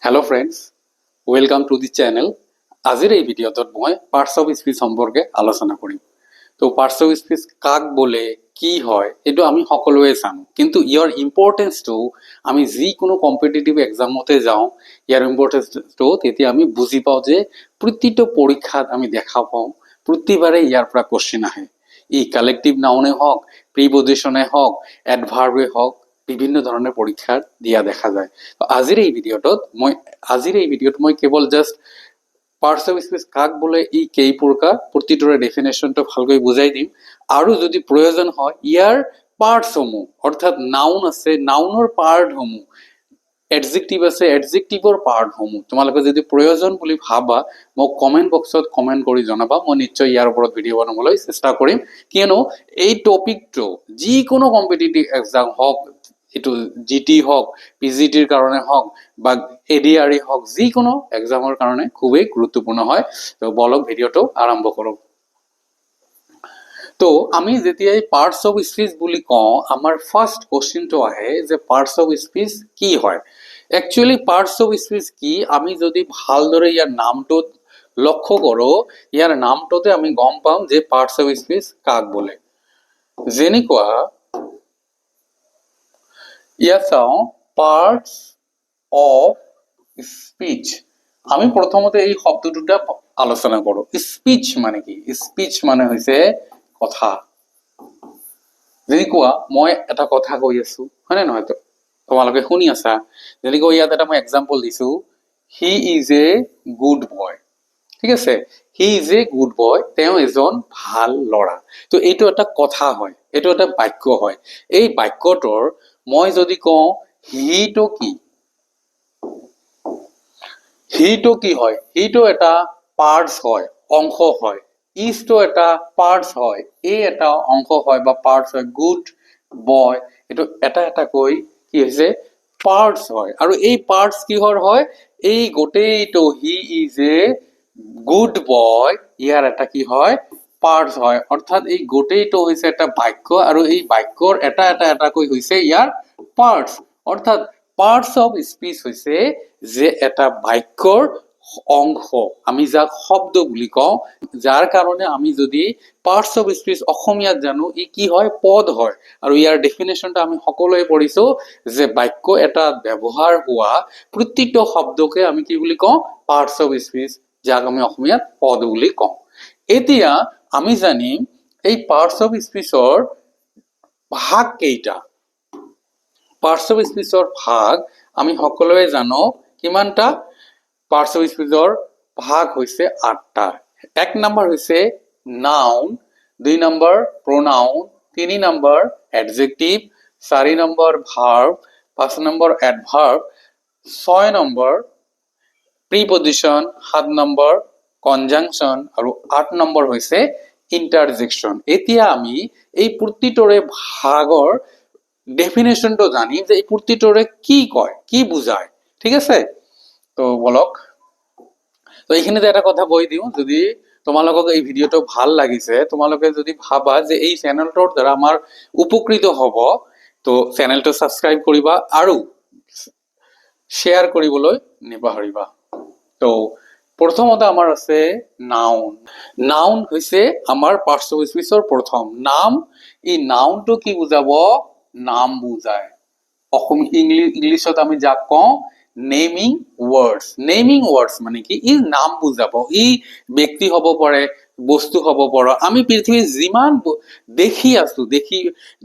Hello friends, welcome to the channel. আজিৰ এই ভিডিঅ'টোত মই পাৰ্টছ অফ স্পীচ সম্পৰ্কে আলোচনা কৰিম। তো পাৰ্টছ অফ স্পীচ কাক বোলে, কি হয়, এইটো আমি সকলোৱে জানো। কিন্তু ইয়াৰ ইম্পৰ্টেঞ্চটো আমি যিকোনো কম্পিটিটিভ এক্সামতে যাওঁ, ইয়াৰ ইম্পৰ্টেঞ্চটো তেতিয়া আমি বুজি পাওঁ যে প্ৰতিটো পৰীক্ষাত আমি দেখা পাওঁ, প্ৰতিবাৰে ইয়াৰ পৰা কুৱেশ্যন আহে। ই কালেক্টিভ নাউনে হওক, প্ৰিপজিশ্যনে হওক, এডভাৰ্বে হওক, বিভিন্ন ধৰণৰ পৰীক্ষাত দিয়া দেখা যায়। তো আজিৰ এই ভিডিঅ'ত মই কেৱল জাষ্ট পাৰ্টছ অফ স্পীচ কাক বোলে, ই কেই প্ৰকাৰ, প্ৰতিটোৰে ডেফিনেশ্যনটো ভালকৈ বুজাই দিম। আৰু যদি প্ৰয়োজন হয়, ইয়াৰ পাৰ্টছসমূহ, অৰ্থাৎ নাউন আছে, নাউনৰ পাৰ্টসমূহ, এডজেক্টিভ আছে, এডজেক্টিভৰ পাৰ্টসমূহ তোমালোকে যদি প্ৰয়োজন বুলি ভাবা, মোক কমেণ্ট বক্সত কমেণ্ট কৰি জনাবা। মই নিশ্চয় ইয়াৰ ওপৰত ভিডিঅ' বনাবলৈ চেষ্টা কৰিম। কিয়নো এই টপিকটো যিকোনো কম্পিটিটিভ এক্সাম হওক, এইটো জি টি হওক, পি জি টিৰ কাৰণে হওক বা এ ডি আৰ ই হওক, যিকোনো এক্সামৰ কাৰণে খুবেই গুৰুত্বপূৰ্ণ হয়। তো বলক, ভিডিঅ'টো আৰম্ভ কৰোঁ। তো আমি যেতিয়াই পাৰ্টছ অফ স্পীচ বুলি কওঁ, আমাৰ ফাৰ্ষ্ট কুৱেশ্যনটো আহে যে পাৰ্টছ অফ স্পীচ কি হয়। একচুৱেলি পাৰ্টছ অফ স্পীচ কি, আমি যদি ভালদৰে ইয়াৰ নামটোত লক্ষ্য কৰোঁ, ইয়াৰ নামটোতে আমি গম পাম যে পাৰ্টছ অফ স্পীচ কাক বোলে। যেনেকুৱা ইয়াত চাওঁ, পাৰ্টছ অফ স্পীচ। আমি প্ৰথমতে এই শব্দ দুটা আলোচনা কৰোঁ। স্পীচ মানে কি? স্পীচ মানে হৈছে কথা। যেনেকুৱা মই এটা কথা কৈ আছো, হয়নে নহয়? তো তোমালোকে শুনি আছা। যেনেকুৱা ইয়াত এটা মই এক্সাম্পল দিছো, "He is a good boy." ঠিক আছে, "He is a good boy." তেওঁ এজন ভাল ল'ৰা। তো এইটো এটা কথা হয়, এইটো এটা বাক্য হয়। এই বাক্যটোৰ মই যদি কওঁ, হিটো কি? হিটো কি হয়? হিটো এটা পাৰ্টছ হয়, অংশ হয়। ইজটো এটা পাৰ্টছ হয়, এই এটা অংশ হয় বা পাৰ্টছ হয়। গুড বয়, এইটো এটা এটাকৈ কি হৈছে? পাৰ্টছ হয়। আৰু এই পাৰ্টছ কিহৰ হয়? এই গোটেইটো "He is a good boy", ইয়াৰ এটা কি হয়? পাৰ্টছ হয়। অৰ্থাৎ এই গোটেইটো হৈছে এটা বাক্য আৰু এই বাক্যৰ এটা এটা এটাকৈ হৈছে ইয়াৰ পাৰ্টছ। অৰ্থাৎ পাৰ্টছ অফ স্পীচ হৈছে যে এটা বাক্যৰ অংশ, আমি যাক শব্দ বুলি কওঁ। যাৰ কাৰণে আমি যদি পাৰ্টছ অফ স্পীচ অসমীয়াত জানো, ই কি হয়? পদ হয়। আৰু ইয়াৰ ডেফিনেশ্যনটো আমি সকলোৱে পঢ়িছো যে বাক্য এটা ব্যৱহাৰ হোৱা প্ৰতিটো শব্দকে আমি কি বুলি কওঁ? পাৰ্টছ অফ স্পীচ, যাক আমি অসমীয়াত পদ বুলি কওঁ। এতিয়া আমি জানিম এই পাৰ্টছ অফ স্পীচৰ ভাগ কেইটা। পাৰ্টছ অফ স্পীচৰ ভাগ আমি সকলোৱে জানো কিমানটা। পাৰ্টছ অফ স্পীচৰ ভাগ হৈছে আঠটা। এক নম্বৰ হৈছে নাউন, দুই নম্বৰ প্ৰনাউন, তিনি নম্বৰ এডজেক্টিভ, চাৰি নম্বৰ ভাৰ্ব, পাঁচ নম্বৰ এডভাৰ্ব, ছয় নম্বৰ প্ৰিপজিশ্যন, সাত নম্বৰ কনজাংচন আৰু আঠ নম্বৰ হৈছে ইণ্টাৰজেকশ্যন। এতিয়া আমি এই প্ৰতিটোৰে ভাগৰ ডেফিনেশ্যনটো জানিম যে এই প্ৰতিটোৰে কি কয়, কি বুজায়। ঠিক আছে, তো বলক। তো এইখিনিতে এটা কথা কৈ দিওঁ, যদি তোমালোকক এই ভিডিঅ'টো ভাল লাগিছে, তোমালোকে যদি ভাবা যে এই চেনেলটোৰ দ্বাৰা আমাৰ উপকৃত হ'ব, তো চেনেলটো ছাবস্ক্ৰাইব কৰিবা আৰু শ্বেয়াৰ কৰিবলৈ নাপাহৰিবা। তো প্ৰথমতে আমাৰ আছে নাউন। নাউন হৈছে আমাৰ পাৰ্টছ অফ স্পীচৰ প্ৰথম নাম। এই নাউনটো কি বুজাব? নাম বুজায়। অসমীয়া ইংলিছত আমি যাক কওঁ নেমিং ৱৰ্ডছ। নেমিং ৱৰ্ডছ মানে কি? ই নাম বুজাব। ই ব্যক্তি হ'ব পাৰে, বস্তু হ'ব পাৰে। আমি পৃথিৱীত যিমান দেখি আছো,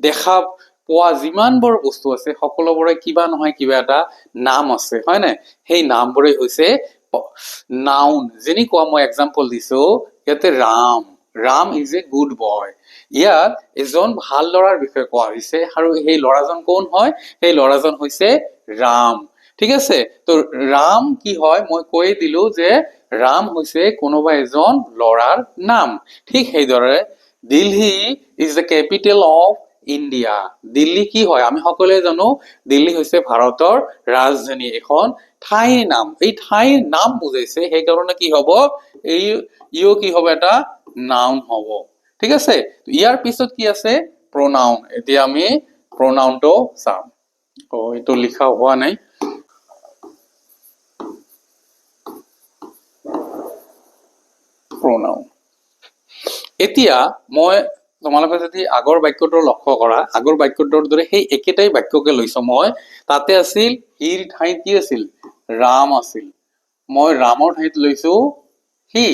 দেখা পোৱা যিমানবোৰ বস্তু আছে, সকলোবোৰে কিবা নহয় কিবা এটা নাম আছে, হয় নাই? সেই নামবোৰেই হৈছে নাউন। যেনেকুৱা মই এক্সাম্পল দিছো ইয়াতে, Ram. "Ram is a good boy." ইয়াত এজন ভাল ল'ৰাৰ বিষয়ে কোৱা হৈছে আৰু সেই ল'ৰাজন কোন হয়? সেই ল'ৰাজন হৈছে ৰাম। ঠিক আছে, তো ৰাম কি হয়? মই কৈয়ে দিলো যে ৰাম হৈছে কোনোবা এজন ল'ৰাৰ নাম। ঠিক সেইদৰে "Delhi is the capital of India." Delhi কি হয়? আমি সকলোৱে জানো, দিল্লী হৈছে ভাৰতৰ ৰাজধানী, এখন ঠাইৰ নাম। এই ঠাইৰ নাম বুজাইছে, সেইকাৰণে কি হ'ব? এই ইও কি হ'ব? এটা নাউন হ'ব। ঠিক আছে, ইয়াৰ পিছত কি আছে? প্ৰনাউন। এতিয়া আমি প্ৰনাউনটো চাম। অ, এইটো লিখা হোৱা নাই। প্ৰনাউন। এতিয়া মই তোমালোকে যদি আগৰ বাক্যটো লক্ষ্য কৰা, আগৰ বাক্যটোৰ দৰে সেই একেটাই বাক্যকে লৈছো মই। তাতে আছিল হিৰ ঠাইত কি আছিল? ৰাম আছিল। মই ৰামৰ ঠাইত লৈছো হি।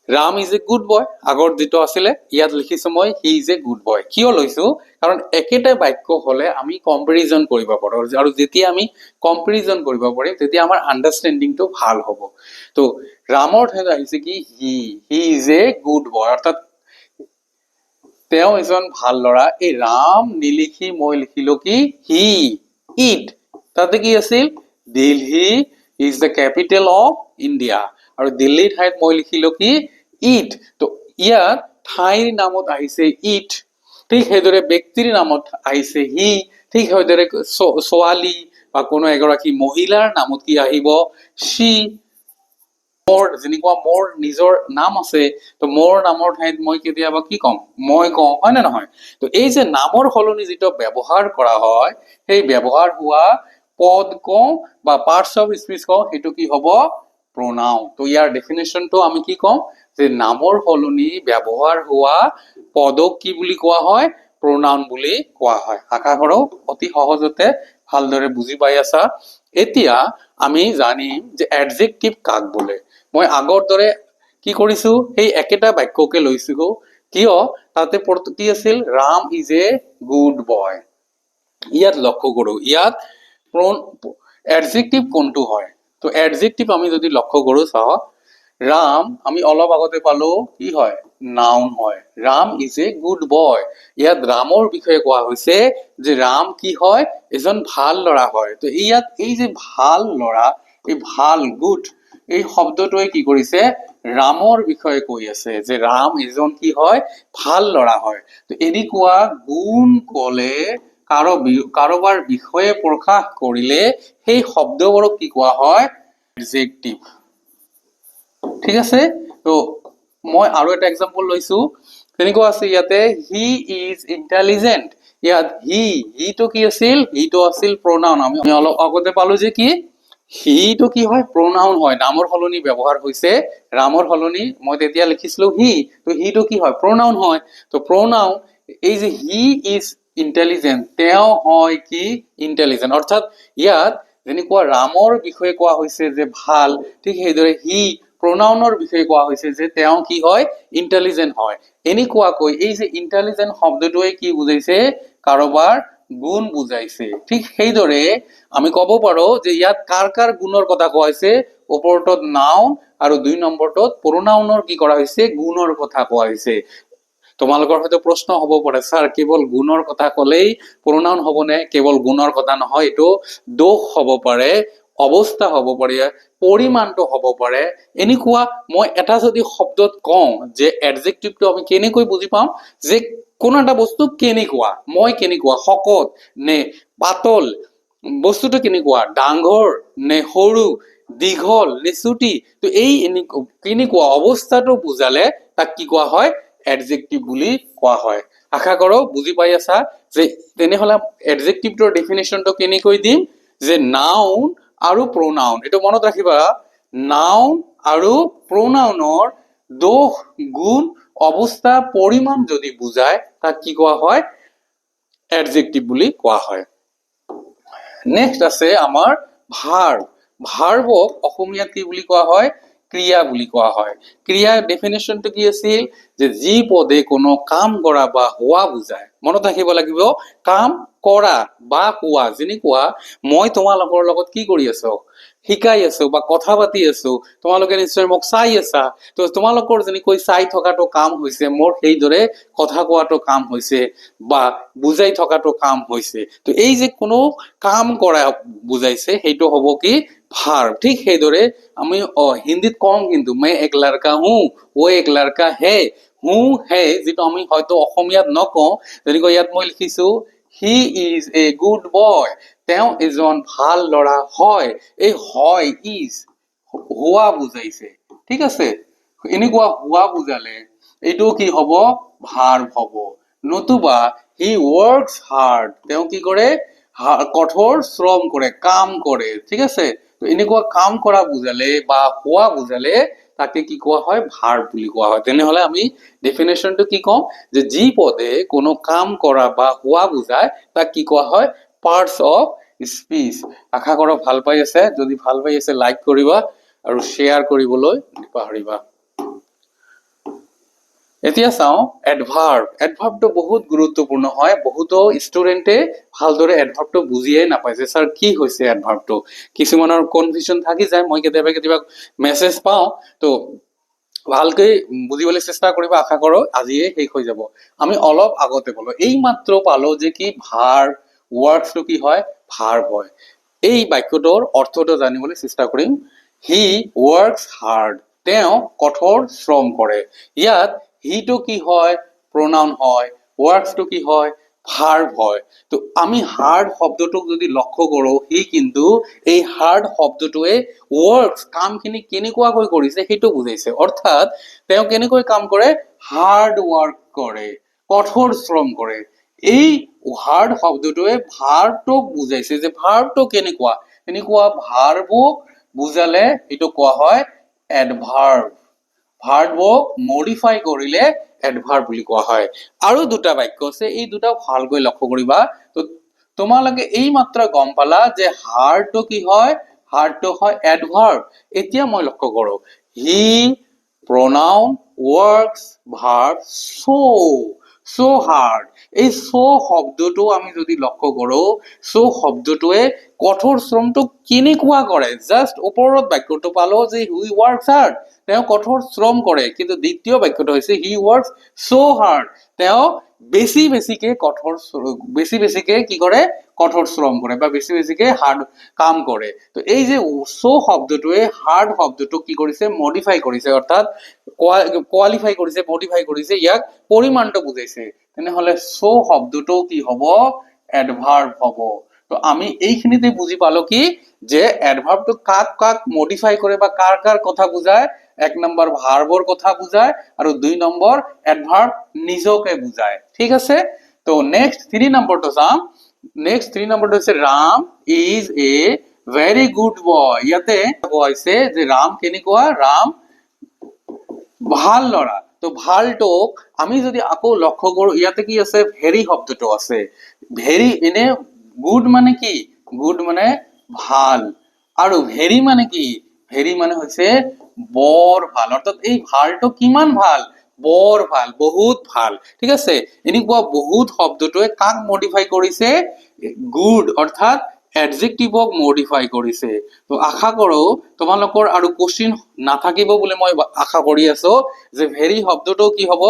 "Ram is a good boy", আগৰ যিটো আছিলে, ইয়াত লিখিছো মই "He is a good boy"। কিয় লৈছো? কাৰণ একেটা বাক্য হলে আমি কম্পেৰিজন কৰিব পাৰো আৰু যেতিয়া আমি কম্পেৰিজন কৰিব পাৰিম, তেতিয়া আমাৰ আণ্ডাৰষ্টেণ্ডিংটো ভাল হ'ব। তো ৰামৰ ঠাইত আহিছে কি? হি। "He is a good boy", অৰ্থাৎ তেওঁ এজন ভাল ল'ৰা। এই ৰাম নিলিখি মই লিখিলো কি? হি, it. তাতে কি আছিল? "Delhi is the capital of India"। আৰু দিল্লীৰ ঠাইত মই লিখিলো কি? It. তো ইয়াত ঠাইৰ নামত আহিছে it. ঠিক সেইদৰে ব্যক্তিৰ নামত আহিছে হি। ঠিক সেইদৰে ছোৱালী বা কোনো এগৰাকী মহিলাৰ নামত কি আহিব? চি। মোৰ যেনেকুৱা মোৰ নিজৰ নাম আছে, তো মোৰ নামৰ ঠাইত মই কেতিয়াবা কি ক'ম? মই কওঁ, হয় নে নহয়? তো এই যে নামৰ সলনি যিটো ব্যৱহাৰ কৰা হয়, সেই ব্যৱহাৰ হোৱা পদ কওঁ বা পাৰ্টছ অফ স্পীচ কওঁ, সেইটো কি হ'ব? প্ৰনাউন। তো ইয়াৰ ডেফিনেশ্যনটো আমি কি কওঁ যে নামৰ সলনি ব্যৱহাৰ হোৱা পদক কি বুলি কোৱা হয়? প্ৰনাউন বুলি কোৱা হয়। আশা কৰোঁ অতি সহজতে ভালদৰে বুজি পাই আছা। এতিয়া আমি জানিম যে এডজেক্টিভ কাক বোলে। মই আগৰ দৰে কি কৰিছো? সেই একেটা বাক্যকে লৈছো। কিয়? তাতে কি আছিল? "Ram is a good boy"। ইয়াত লক্ষ্য কৰো, ইয়াত এডজেক্টিভ কোনটো হয়? তো এডজেক্টিভ আমি যদি লক্ষ্য কৰো, চাওঁ, ৰাম আমি অলপ আগতে পালো কি হয়? নাউন হয়। "Ram is a good boy", ইয়াত ৰামৰ বিষয়ে কোৱা হৈছে যে ৰাম কি হয়? এজন ভাল ল'ৰা হয়। তো ইয়াত এই যে ভাল ল'ৰা, এই ভাল, গুড, এই শব্দটোৱে কি কৰিছে? ৰামৰ বিষয়ে কৈ আছে যে ৰাম এজন কি হয়? ভাল ল'ৰা হয়। তো এনেকুৱা গুণ কলে, কাৰোবাৰ বিষয়ে প্ৰকাশ কৰিলে সেই শব্দবোৰক কি কোৱা হয়? এডজেক্টিভ। ঠিক আছে। তো মই আৰু এটা এক্সাম্পল লৈছো। তেনেকুৱা আছে ইয়াতে, "He is intelligent"। ইয়াত হি, হিটো কি আছিল? হিটো আছিল প্ৰনাউন। আমি অলপ আগতে পালো যে কি হিটো কি হয়? প্ৰনাউন হয়। নামৰ সলনি ব্যৱহাৰ হৈছে। ৰামৰ সলনি মই তেতিয়া লিখিছিলো হি। তো হিটো কি হয়? প্ৰনাউন হয়। তো প্ৰনাউন এই যে "He is intelligent", তেওঁ হয় কি? ইণ্টেলিজেণ্ট। অৰ্থাৎ ইয়াত যেনেকুৱা ৰামৰ বিষয়ে কোৱা হৈছে যে ভাল, ঠিক সেইদৰে হি প্ৰনাউনৰ বিষয়ে কোৱা হৈছে যে তেওঁ কি হয়? ইণ্টেলিজেণ্ট হয়। এনেকুৱাকৈ এই যে ইণ্টেলিজেণ্ট শব্দটোৱে কি বুজাইছে? কাৰোবাৰ গুণ বুজাইছে। ঠিক সেইদৰে আমি ক'ব পাৰো যে ইয়াত কাৰ কাৰ গুণৰ কথা কোৱা হৈছে? ওপৰটোত নাউন আৰু দুই নম্বৰটোত প্ৰনাউনৰ কি কৰা হৈছে? গুণৰ কথা কোৱা হৈছে। তোমালোকৰ হয়তো প্ৰশ্ন হ'ব পাৰে, ছাৰ, কেৱল গুণৰ কথা ক'লেই প্ৰনাউন হ'বনে? কেৱল গুণৰ কথা নহয়, এইটো দোষ হ'ব পাৰে, অৱস্থা হ'ব পাৰে, পৰিমাণটো হ'ব পাৰে। এনেকুৱা মই এটা যদি শব্দত কওঁ যে এডজেক্টিভটো আমি কেনেকৈ বুজি পাম যে কোনো এটা বস্তু কেনেকুৱা, মই কেনেকুৱা, শকত নে পাতল, বস্তুটো কেনেকুৱা, ডাঙৰ নে সৰু, দীঘল নে চুটি, তো এই কেনেকুৱা অৱস্থাটো বুজালে তাক কি কোৱা হয়? এডজেক্টিভ বুলি কোৱা হয়। আশা কৰোঁ বুজি পাই আছা যে তেনেহ'লে এডজেক্টিভটোৰ ডেফিনেশ্যনটো কেনেকৈ দিম যে নাউন আৰু প্ৰনাউন, এইটো মনত ৰাখিবা, নাউন আৰু প্ৰনাউনৰ দোষ, গুণ, অৱস্থা, পৰিমাণ যদি বুজায়, তাক কি কোৱা হয়? এডজেক্টিভ বুলি কোৱা হয়। নেক্সট আছে আমাৰ ভাৰ্ব। ভাৰ্বক অসমীয়াত কি বুলি কোৱা হয়? ক্ৰিয়া বুলি কোৱা হয়। ক্ৰিয়াৰ ডেফিনেশ্যনটো কি আছিল যে যি পদে কোনো কাম কৰা বা হোৱা বুজায়। মনত ৰাখিব লাগিব, কাম কৰা বা হোৱা। যেনেকুৱা মই তোমালোকৰ লগত কি কৰি আছো? শিকাই আছো বা কথা পাতি আছো। তোমালোকে নিশ্চয় মোক চাই আছা। তো তোমালোকৰ যেনেকৈ চাই থকাটো কাম হৈছে, মোৰ সেইদৰে কথা কোৱাটো কাম হৈছে বা বুজাই থকাটো কাম হৈছে। তো এই যে কোনো কাম কৰা বুজাইছে, সেইটো হ'ব কি? ভাৰ্ব। ঠিক সেইদৰে আমি হিন্দীত কওঁ কিন্তু, "मैं एक लड़का हूँ", "वो एक लड़का है"। हूँ, है, যিটো আমি হয়তো অসমীয়াত নকওঁ। যেনেকৈ ইয়াত মই লিখিছো "He is a good boy", তেওঁ এজন ভাল ল'ৰা হয়। এই হয়, is, হোৱা বুজাইছে। ঠিক আছে। এনেকুৱা হোৱা বুজালে এইটো কি হ'ব? ভাৰ্ব হ'ব। নতুবা "He works hard", তেওঁ কি কৰে? কঠোৰ শ্ৰম কৰে, কাম কৰে। ঠিক আছে। তো এনেকুৱা কাম কৰা বুজালে বা হোৱা বুজালে তাকে কি কোৱা হয়? ভাৰ্ব বুলি কোৱা হয়। তেনেহ'লে আমি ডেফিনেশ্যনটো কি ক'ম যে যি পদে কোনো কাম কৰা বা হোৱা বুজায়, তাক কি কোৱা হয়? Parts of speech. আশা কৰোঁ ভাল পাই আছে। যদি ভাল পাই আছে, লাইক কৰিবা আৰু শ্বেয়াৰ কৰিবলৈ নাপাহৰিবা। এতিয়া চাওঁ এডভাৰ্ব। এডভাৰ্বটো বহুত গুৰুত্বপূৰ্ণ হয়। বহুতো ষ্টুডেণ্টে ভালদৰে এডভাৰ্বটো বুজিয়ে নাপায় যে ছাৰ, কি হৈছে এডভাৰ্বটো। কিছুমানৰ কনফিউজন থাকি যায়। মই কেতিয়াবা কেতিয়াবা মেছেজ পাওঁ। তো ভালকৈ বুজিবলৈ চেষ্টা কৰিবা। আশা কৰোঁ আজিয়ে শেষ হৈ যাব। আমি অলপ আগতে ক'লো, এই মাত্ৰ পালো যে কি ভাৰ্ব, ৱৰ্কছটো কি হয়? ভাৰ্ব হয়। এই বাক্যটোৰ অৰ্থটো জানিবলৈ চেষ্টা কৰিম। He works hard, তেওঁ কঠোৰ শ্ৰম কৰে। ইয়াত হিটো কি হয়? প্ৰনাউন হয়। ৱৰ্কছটো কি হয়? ভাৰ্ব হয়। তো আমি হাৰ্ড শব্দটোক যদি লক্ষ্য কৰোঁ, সি কিন্তু এই হাৰ্ড শব্দটোৱে ৱৰ্কছ, কামখিনি কেনেকুৱাকৈ কৰিছে সেইটো বুজাইছে। অৰ্থাৎ তেওঁ কেনেকৈ কাম কৰে? হাৰ্ড ৱৰ্ক কৰে, কঠোৰ শ্ৰম কৰে। এই হাৰ্ড শব্দটোৱে ভাৰ্বটোক বুজাইছে যে ভাৰ্বটো কেনেকুৱা। এনেকুৱা ভাৰ্বক বুজালে এইটো কোৱা হয় এডভাৰ্ব। ভাৰ্বক মডিফাই কৰিলে এডভাৰ্ব বুলি কোৱা হয়। আৰু দুটা বাক্য আছে, এই দুটা ভালকৈ লক্ষ্য কৰিবা। তো তোমালোকে এই মাত্ৰ গম পালা যে হাৰ্ডটো কি হয়? হাৰ্ডটো হয় এডভাৰ্ব। এতিয়া মই লক্ষ্য কৰো, he pronoun, works verb, so, so hard। এই চ' শব্দটো আমি যদি লক্ষ্য কৰো, চ' শব্দটোৱে কঠোৰ শ্ৰমটো কেনেকুৱা কৰে? জাষ্ট ওপৰত বাক্যটো পালো যে he works hard, তেওঁ কঠোৰ শ্ৰম কৰে। কিন্তু দ্বিতীয় বাক্যটো হৈছে he works so hard, তেওঁ বেছি বেছিকে কঠোৰ বেছি বেছিকে কি কৰে? কঠোৰ শ্ৰম কৰে বা বেছি বেছিকে হাৰ্ড কাম কৰে। তো এই যে চ' শব্দটোৱে হাৰ্ড শব্দটোক কি কৰিছে? মডিফাই কৰিছে, অৰ্থাৎ কোৱালিফাই কৰিছে, মডিফাই কৰিছে, ইয়াক পৰিমাণটো বুজাইছে। তেনেহ'লে চ' শব্দটো কি হ'ব? এডভাৰ্ব হ'ব। তো আমি এইখিনিতে বুজি পালো কি যে এডভাৰ্বটো কাক কাক মডিফাই কৰে বা কাৰ কাৰ কথা বুজায়। এক নম্বৰ ভাৰ্বৰ কথা বুজায় আৰু দুই নম্বৰ এডভাৰ্ব নিজকে বুজায়। ঠিক আছে। তো নেক্সট থ্ৰী নম্বৰটো চাম। নেক্সট থ্ৰী নম্বৰটো হৈছে Ram is a very good boy। ইয়াতে কোৱা হৈছে যে ৰাম কেনেকুৱা? ৰাম ভাল ল'ৰা। তো ভালটোক আমি যদি আকৌ লক্ষ্য কৰো, ইয়াতে কি আছে? ভেৰি শব্দটো আছে। ভেৰি এনে গুড মানে কি? গুড মানে ভাল। আৰু ভেৰি মানে কি? ভেৰি মানে হৈছে বৰ ভাল। অৰ্থাৎ এই ভালটো কিমান ভাল? বৰ ভাল, বহুত ভাল। ঠিক আছে। এনেকুৱা বহুত শব্দটোৱে কাক মডিফাই কৰিছে? গুড, অৰ্থাৎ এডজেক্টিভক মডিফাই কৰিছে। তো আশা কৰো তোমালোকৰ আৰু কুৱেশ্যন নাথাকিব বুলি মই আশা কৰি আছো যে ভেৰি শব্দটো কি হ'ব?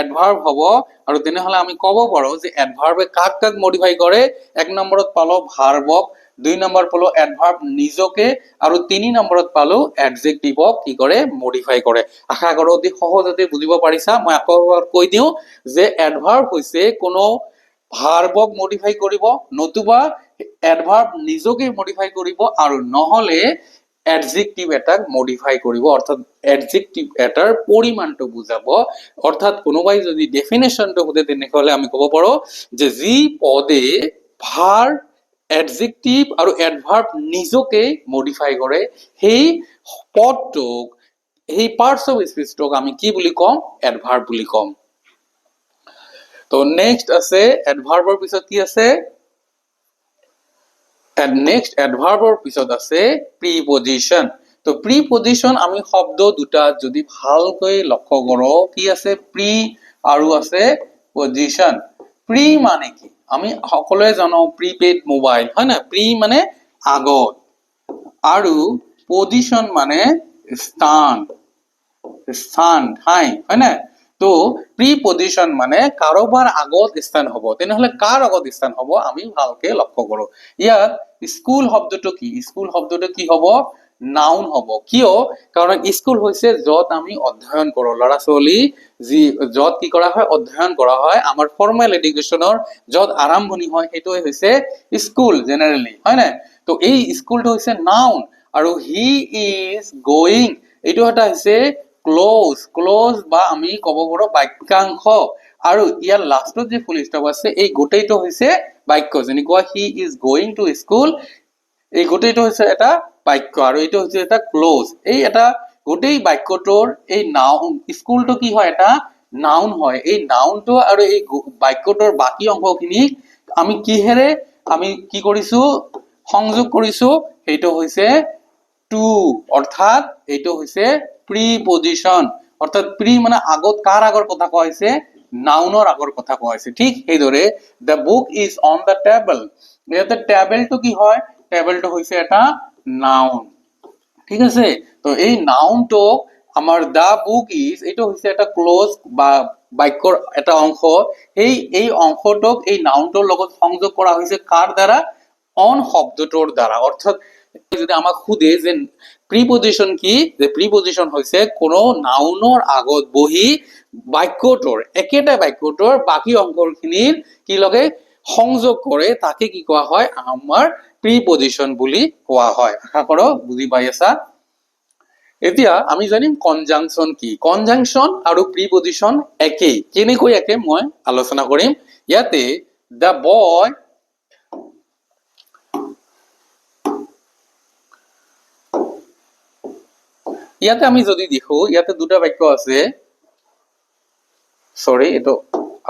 এডভাৰ্ব হ'ব। আৰু তেনেহ'লে আমি ক'ব পাৰো যে এডভাৰ্বে কাক কাক মডিফাই কৰে? এক নম্বৰত পালো ভাৰ্বক, দুই নম্বৰ পালো এডভাৰ্ব নিজকে আৰু তিনি নম্বৰত পালো এডজেক্টিভক কি কৰে? মডিফাই কৰে। আশা কৰো অতি সহজতে বুজিব পাৰিছা। মই আকৌ এবাৰ কৈ দিওঁ যে এডভাৰ্ব হৈছে কোনো ভাৰ্বক মডিফাই কৰিব, নতুবা এডভাৰ্ব নিজকে মডিফাই কৰিব আৰু নহ'লে এডজেক্টিভ এটাক মডিফাই কৰিব, অৰ্থাৎ এডজেক্টিভ এটাৰ পৰিমাণটো বুজাব। অৰ্থাৎ কোনোবাই যদি ডেফিনেশ্যনটো সোধে, তেনেহ'লে আমি ক'ব পাৰো যে যি পদে ভাৰ্ব, এডজেক্টিভ আৰু এডভাৰ্ব নিজকে মডিফাই কৰে, সেই পদটোক, সেই পাৰ্টছ অফ স্পীচটোক আমি কি বুলি ক'ম? এডভাৰ্ব বুলি ক'ম। তো নেক্সট আছে, এডভাৰ্বৰ পিছত কি আছে? নেক্সট এডভাৰ্বৰ পিছত আছে প্ৰিপজিশ্যন। তো প্ৰিপজিশ্যন আমি শব্দ দুটা যদি ভালকৈ লক্ষ্য কৰোঁ, কি আছে? প্ৰি আৰু আছে পজিশ্যন। প্ৰি মানে কি? আমি সকলোৱে জানো, প্ৰিপেইড মোবাইল, হয় নাই? প্ৰি মানে আগত আৰু পজিশ্যন মানে স্থান, স্থান, ঠাই, হয় নাই? তো প্ৰিপজিশ্যন মানে কাৰোবাৰ আগত স্থান হ'ব। তেনেহ'লে কাৰ আগত স্থান হ'ব, আমি ভালকে লক্ষ্য কৰো। ইয়াত স্কুল শব্দটো কি? স্কুল শব্দটো কি হ'ব? নাউন হ'ব। কিয়? কাৰণ স্কুল হৈছে য'ত আমি অধ্যয়ন কৰোঁ, ল'ৰা ছোৱালী যি য'ত কি কৰা হয়? অধ্যয়ন কৰা হয়। আমাৰ ফৰ্মেল এডুকেশ্যনৰ য'ত আৰম্ভণি হয়, সেইটোৱে হৈছে স্কুল জেনেৰেলি, হয় নাই? তো এই স্কুলটো হৈছে নাউন। আৰু he is going, এইটো এটা হৈছে ক্লজ, ক্লজ বা আমি ক'ব পাৰোঁ বাক্যাংশ। আৰু ইয়াৰ লাষ্টত যি ফুল ষ্টপ আছে, এই গোটেইটো হৈছে বাক্য। যেনেকুৱা he is going to school, এই গোটেইটো হৈছে এটা বাক্য আৰু এইটো হৈছে এটা ক্লজ। এই এটা গোটেই বাক্যটোৰ এই নাউন, স্কুলটো কি হয়? এটা নাউন হয়। এই নাউনটো আৰু এই বাক্যটোৰ বাকী অংশখিনিক আমি কিহেৰে আমি কি কৰিছো, সংযোগ কৰিছো? সেইটো হৈছে টু, অৰ্থাৎ এইটো হৈছে প্ৰিপজিশ্যন। অৰ্থাৎ প্ৰি মানে আগত, কাৰ আগৰ কথা কোৱা হৈছে? নাউনৰ আগৰ কথা কোৱা হৈছে। ঠিক সেইদৰে the book is on the table, ইয়াতে টেবলটো কি হয়? টেবলটো হৈছে এটা নাউন, ঠিক আছে। তো এই নাউনটোক আমাৰ the book is, এইটো হৈছে এটা ক্লজ বা বাক্যৰ এটা অংশ। এই অংশটোক এই নাউনটোৰ লগত সংযোগ কৰা হৈছে কাৰ দ্বাৰা? অন শব্দটোৰ দ্বাৰা। অৰ্থাৎ যদি আমাক সোধে যে প্ৰিপজিশ্যন কি, যে প্ৰিপজিশ্যন হৈছে কোনো নাউনৰ আগত বহি বাক্যটোৰ, একেটা বাক্যটোৰ বাকী অংশখিনিৰ কি লগে সংযোগ কৰে, তাকে কি কোৱা হয়? আমাৰ প্ৰিপজিশ্যন বুলি কোৱা হয়। আশা কৰোঁ বুজি পাই আছা। এতিয়া আমি জানিম কনজাংচন কি। কনজাংচন আৰু প্ৰিপজিশ্যন একেই, কেনেকৈ একে মই আলোচনা কৰিম। ইয়াতে the boy, ইয়াতে আমি যদি দেখো ইয়াতে দুটা বাক্য আছে, সৰি এইটো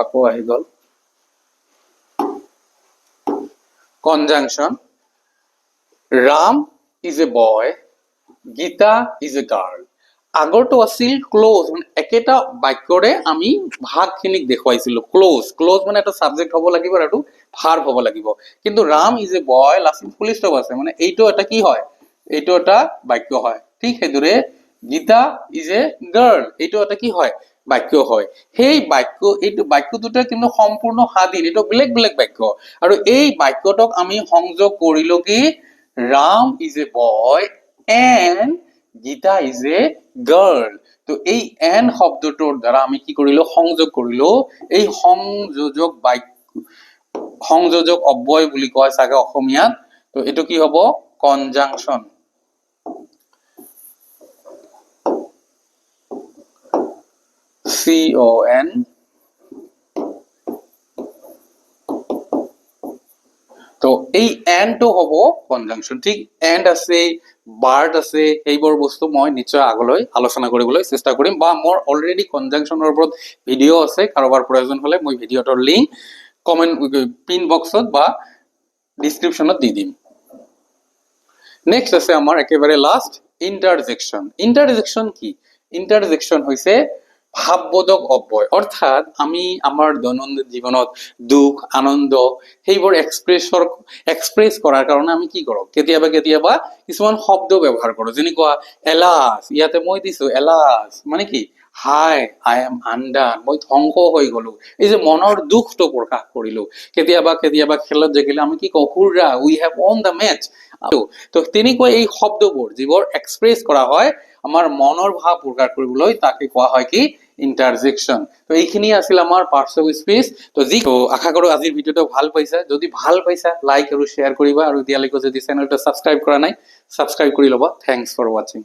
আকৌ আহি গ'ল, conjunction Ram is a boy, Gita is a girl. আগৰটো আছিল ক্ল'জ, মানে একেটা বাক্যৰে আমি ভাগখিনিক দেখুৱাইছিলো। ক্ল'জ, ক্ল'জ মানে এটা ছাবজেক্ট হ'ব লাগিব আৰু এইটো ভাৰ্ব হ'ব লাগিব। কিন্তু ৰাম is a boy লাষ্টত ফুল ষ্টপ আছে, মানে এইটো এটা কি হয়? এইটো এটা বাক্য হয়। ঠিক সেইদৰে গীতা is a girl, এইটো এটা কি হয়? বাক্য হয়। সেই বাক্য, এইটো বাক্য দুটা কিন্তু সম্পূৰ্ণ স্বাধীন, এইটো বেলেগ বেলেগ বাক্য। আৰু এই বাক্যটোক আমি সংযোগ কৰিলো কি? Ram is a boy and Gita is a girl. তো এই এণ্ড শব্দটোৰ দ্বাৰা আমি কি কৰিলো? সংযোগ কৰিলো। এই সংযোজক বাক্য, সংযোজক অব্যয় বুলি কয় চাগে অসমীয়াত। তো এইটো কি হ'ব? কনজাংচন। C O N, তো এই এণ্ডটো হ'ব কনজাংচন। ঠিক এণ্ড আছে, বাৰ্ড আছে, এইবোৰ বস্তু মই নিশ্চয় আগলৈ আলোচনা কৰিবলৈ চেষ্টা কৰিম, বা মোৰ অলৰেডি কনজাংচনৰ ওপৰত ভিডিঅ' আছে, কাৰোবাৰ প্ৰয়োজন হ'লে মই ভিডিঅ'টোৰ লিংক কমেণ্ট পিন বক্সত বা ডিছক্ৰিপশ্যনত দি দিম। নেক্সট আছে আমাৰ একেবাৰে লাষ্ট ইণ্টাৰজেকশ্যন। ইণ্টাৰজেকশ্যন কি? ইণ্টাৰজেকশ্যন হৈছে ভাৱবোধক অব্যয়। অৰ্থাৎ আমি আমাৰ দৈনন্দিন জীৱনত দুখ, আনন্দ সেইবোৰ এক্সপ্ৰেছ কৰাৰ কাৰণে আমি কি কৰোঁ? কেতিয়াবা কেতিয়াবা কিছুমান শব্দ ব্যৱহাৰ কৰোঁ, যেনেকুৱা এলাছ। ইয়াতে মই দিছো এলাছ মানে কি? হাই, I am আনডান, মই ধ্বংস হৈ গলো। এই যে মনৰ দুখটো প্ৰকাশ কৰিলো। কেতিয়াবা কেতিয়াবা খেলত জিকিলে আমি কি কওঁ? Hurrah, we have won the match. তো তেনেকুৱা এই শব্দবোৰ যিবোৰ এক্সপ্ৰেছ কৰা হয় আমাৰ মনৰ ভাৱ প্ৰকাশ কৰিবলৈ, তাকে কোৱা হয় কি? ইণ্টাৰজেকশ্যন। তো এইখিনি আছিল আমাৰ পাৰ্টছ অফ স্পীচ। তো যি আশা কৰোঁ আজিৰ ভিডিঅ'টো ভাল পাইছা। যদি ভাল পাইছা লাইক আৰু শ্বেয়াৰ কৰিবা, আৰু এতিয়ালৈকে যদি চেনেলটো ছাবস্ক্ৰাইব কৰা নাই ছাবস্ক্ৰাইব কৰি ল'বা। Thanks for ৱাচিং।